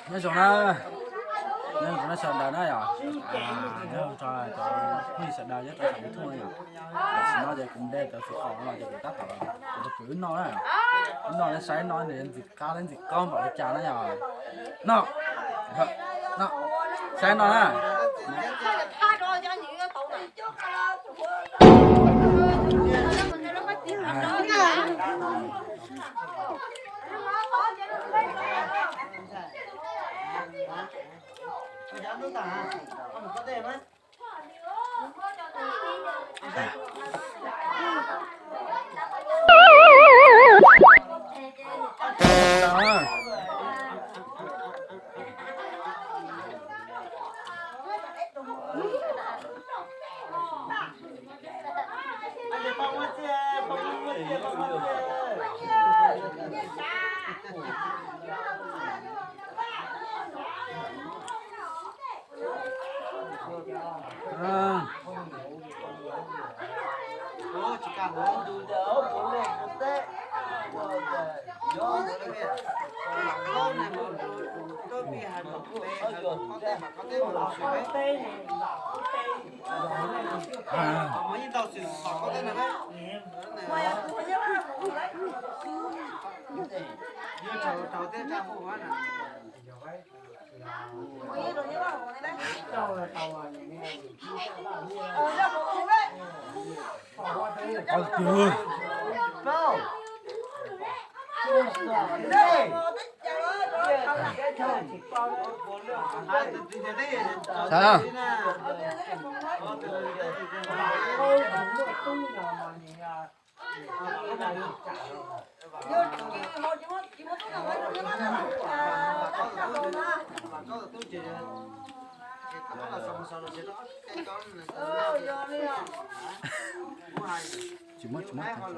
Nyob zoo na, nyob zoo na sawv daws na yom. Nyob zoo rau cov phooj ywg sawv daws nyob rau saum YouTube na yom. Tam sim no ces kuv nte cov txiv qaum no ces kuv tab tom kuv tus kwv wb noj na. Wb noj, nej saib no nws ntxim qab thiab ntxim qab npaum li cas na yom. No, no, saib no na. Tsis muab, tsis muab, tsis muab.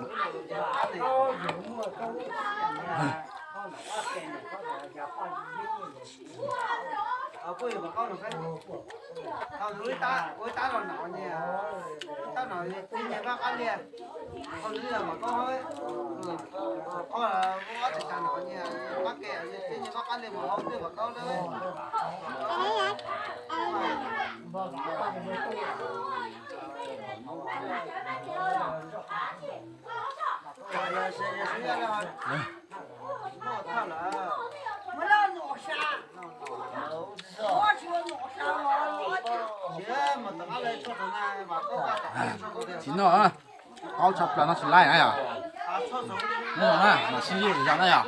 Tsis noj, qaub tshaj plaws no tsis laij na yom. Noj na, mam sib zog na yom.